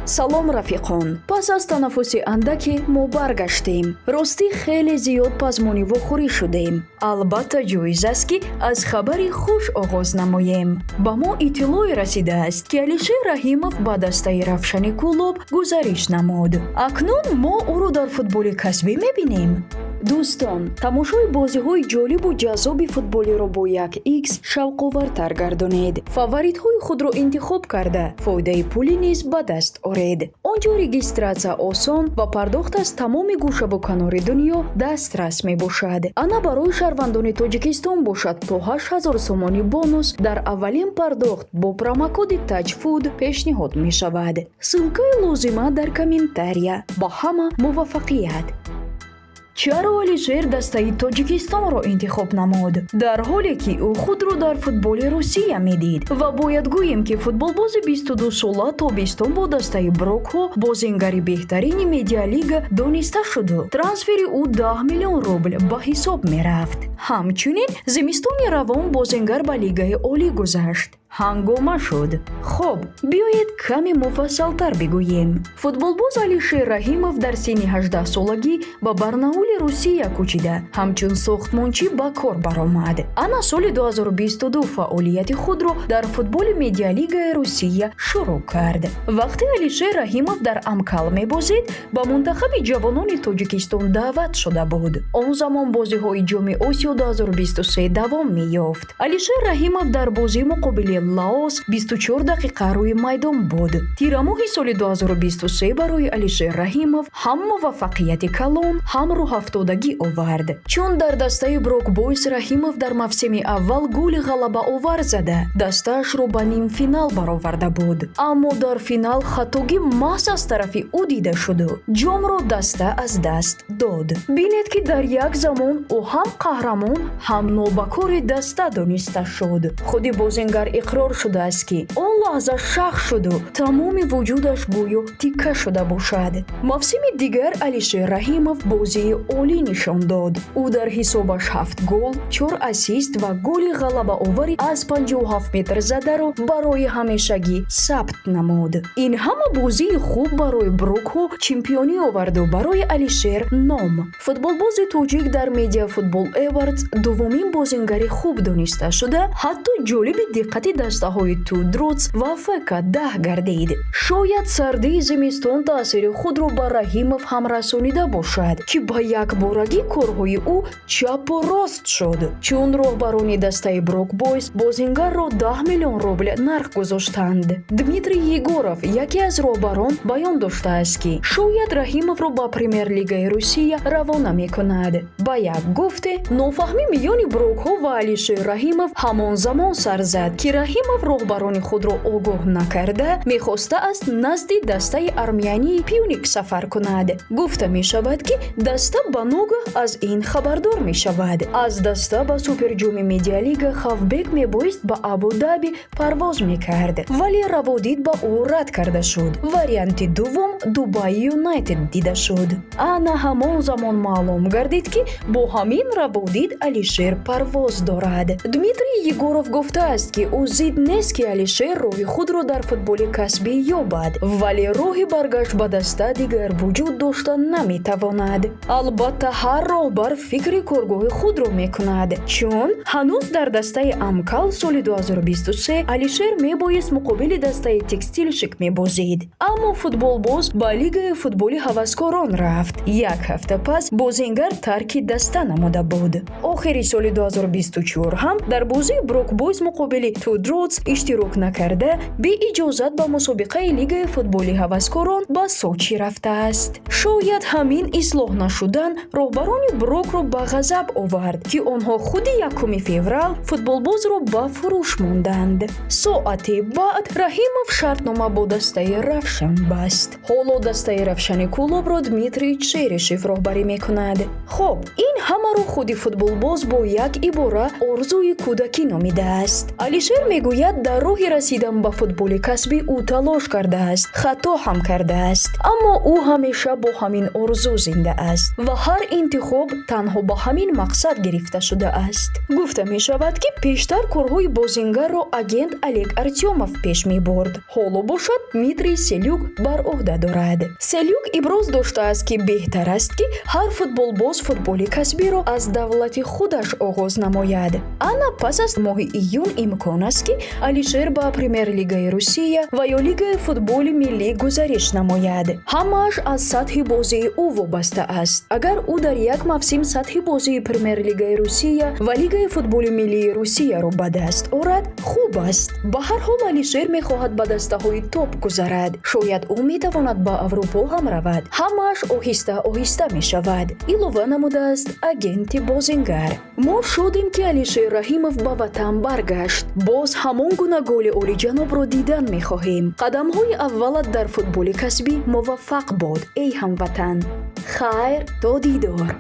Салом, рафиқон! Пас аз танаффуси андаке мо баргаштем. Ростӣ, хеле зиёд пазмони вохӯрӣ шудем. Албатта, ҷоиз аст, ки аз хабари хуш оғоз намоем. Ба мо иттилоъе расидааст, ки Алишер Раҳимов ба дастаи Равшани Кӯлоб гузариш намуд. Акнун мо ӯро дар футболи касбӣ мебинем. Дӯстон, тамошои бозиҳои ҷолибу ҷаззоби футболиро бо як икс шавқовартар гардонед. Фаворитҳои худро интихоб карда, фоидаи пулӣ низ ба даст оред. Он ҷо регистратсия осон ва пардохт аз тамоми гӯшаву канори дунё дастрас мебошад. Ана, барои шаҳрвандони Тоҷикистон бошад, то 8000 сомонӣ бонус дар аввалин пардохт бо промокоди ТАҶФУД пешниҳод мешавад. Ссылкаи лозима дар комментария. Ба ҳама муваффақият! Чаро Алишер дастаи Тоҷикистонро интихоб намуд, дар ҳоле ки ӯ худро дар футболи Русия медид? Ва бояд гӯем, ки футболбози 22-сола тобистон бо дастаи Брокҳо бозингари беҳтарини медиалига дониста шуду трансфери ӯ 10 миллион рубл ба ҳисоб мерафт. Ҳамчунин зимистони равон бозингар ба лигаи олӣ гузашт. Ҳангома шуд. Хуб, биёед, каме муфассалтар бигӯем. Футболбоз Алишер Раҳимов дар синни 18-солагӣ ба Барнаули Русия кӯчида, ҳамчун сохтмончӣ ба кор баромад. Ана, соли 2022 фаъолияти худро дар футболи медиалигаи Русия шурӯъ кард. Вақте Алишер Раҳимов дар Амкал мебозид, ба мунтахаби ҷавонони Тоҷикистон даъват шуда буд. Он замон бозиҳои Ҷоми Осиё 2023 давом меёфт. Алишер Раҳимов дар бозии муқобили Лаос 24 дақиқа рӯи майдон буд. Тирамоҳи соли 2023 барои Алишер Раҳимов ҳам муваффақияти калон, ҳам рӯҳафтодагӣ овард, чун дар дастаи Брокбойс Раҳимов дар мавсими аввал голи ғалабаовар зада, дастаашро ба нимфинал бароварда буд. Аммо дар финал хатогӣ маҳз аз тарафи ӯ дида шуду ҷомро даста аз даст дод. Бинед, ки дар як замон ӯ ҳам қаҳрамон, ҳам нобакори даста дониста шуд. Худи бозингар иқрор шудааст, ки он лаҳза шах шуду тамоми вуҷудаш гӯё тикка шуда бошад. Мавсими дигар Алишер Раҳимов бозии олӣ нишон дод. Ӯ дар ҳисобаш ҳафт гол, чор ассист ва голи ғалабаовари аз 57 метр задаро барои ҳамешагӣ сабт намуд. Ин ҳама бозии хуб барои Брокҳо чемпионӣ оварду барои Алишер ном. Футболбози тоҷик дар Media Football Awards дуввумин бозингари хуб дониста шуда, ҳатто ҷолиби диққати дастаҳои Ту Дротс ва ФК 10 гардид. Шояд сардии зимистон таъсири худро ба Раҳимов ҳам расонида бошад, ки ба якборагӣ корҳои ӯ чапу рост шуд, чун роҳбарони дастаи Брокбойс бозингарро 10 миллион рубл нарх гузоштанд. Дмитрий Егоров, яке аз роҳбарон, баён доштааст, ки шояд Раҳимовро ба Премер-лигаи Русия равона мекунад. Ба як гуфте, нофаҳмӣ миёни Брокҳо ва Алишер Раҳимов ҳамон замон сар зад, ки Раҳимов роҳбарони худро огоҳ накарда, мехостааст назди дастаи армянии Пюник сафар кунад. Гуфта мешавад, ки даста ба ногаҳ аз ин хабардор мешавад. Аз даста ба суперҷоми медиалига хавбек мебоист ба Абу-Даби парвоз мекард, вале раводид ба ӯ рад карда шуд. Варианти дуввум Дубай Юнайтед дида шуд. Ана ҳамон замон маълум гардид, ки бо ҳамин раводид Алишер парвоз дорад. Дмитрий Егоров гуфтааст, ки ӯ зид нест, ки Алишер роҳи худро дар футболи касбӣ ёбад, вале роҳи баргашт ба даста дигар вуҷуд дошта наметавонад. Албатта, ҳар роҳбар фикри коргоҳи худро мекунад, чун ҳанӯз дар дастаи Амкал соли 2023 Алишер мебоист муқобили дастаи Текстилшик мебозид, аммо футболбоз ба лигаи футболи ҳаваскорон рафт. Як ҳафта пас бозингар тарки даста намуда буд. Охири соли 2024 ҳам дар бозии Брокбойз муқобили Тудроц иштирок накарда, беиҷозат ба мусобиқаи лигаи футболи ҳаваскорон ба Сочи рафтааст. Шояд ҳамин ислоҳ нашудан роҳбарони Брокро ба ғазаб овард, ки онҳо худи 1 феврал футболбозро ба фурӯш монданд. Соате баъд Раҳимов шартнома бо дастаи Равшан баст. Ҳоло дастаи Равшани Кӯлобро Дмитрий Черишев роҳбарӣ мекунад. Хуб, ин ҳамаро худи футболбоз бо як ибора орзуи кӯдакӣ номидааст. Алишер Мегӯяд, дар роҳи расидан ба футболи касбӣ ӯ талош кардааст, хато ҳам кардааст, аммо ӯ ҳамеша бо ҳамин орзу зинда аст ва ҳар интихоб танҳо ба ҳамин мақсад гирифта шудааст. Гуфта мешавад, ки пештар корҳои бозингарро агент Олег Артёмов пеш мебурд, ҳоло бошад, Дмитрий Селюк бар ӯҳда дорад. Селюк иброз доштааст, ки беҳтар аст, ки ҳар футболбоз футболи касбиро аз давлати худаш оғоз намояд. Ана пас аз моҳи июн имкон аст, ки Алишер ба Премер-лигаи Русия ва ё Лигаи футболи миллӣ гузариш намояд. Ҳамааш аз сатҳи бозии ӯ вобаста аст. Агар ӯ дар як мавсим сатҳи бозии Премер-лигаи Русия ва Лигаи футболи миллии Русияро ба даст орад, хуб аст. Ба ҳар ҳол, Алишер мехоҳад ба дастаҳои топ гузарад. Шояд ӯ метавонад ба Аврупо ҳам равад. Ҳамааш оҳиста оҳиста мешавад, илова намудааст агенти бозингар. Мо шодем, ки Алишер Раҳимов ба ватан баргашт. Боз ҳамон гуна голи олиҷанобро дидан мехоҳем. Қадамҳои аввалат дар футболи касбӣ муваффақ бод, эй ҳамватан. Хайр, то дидор.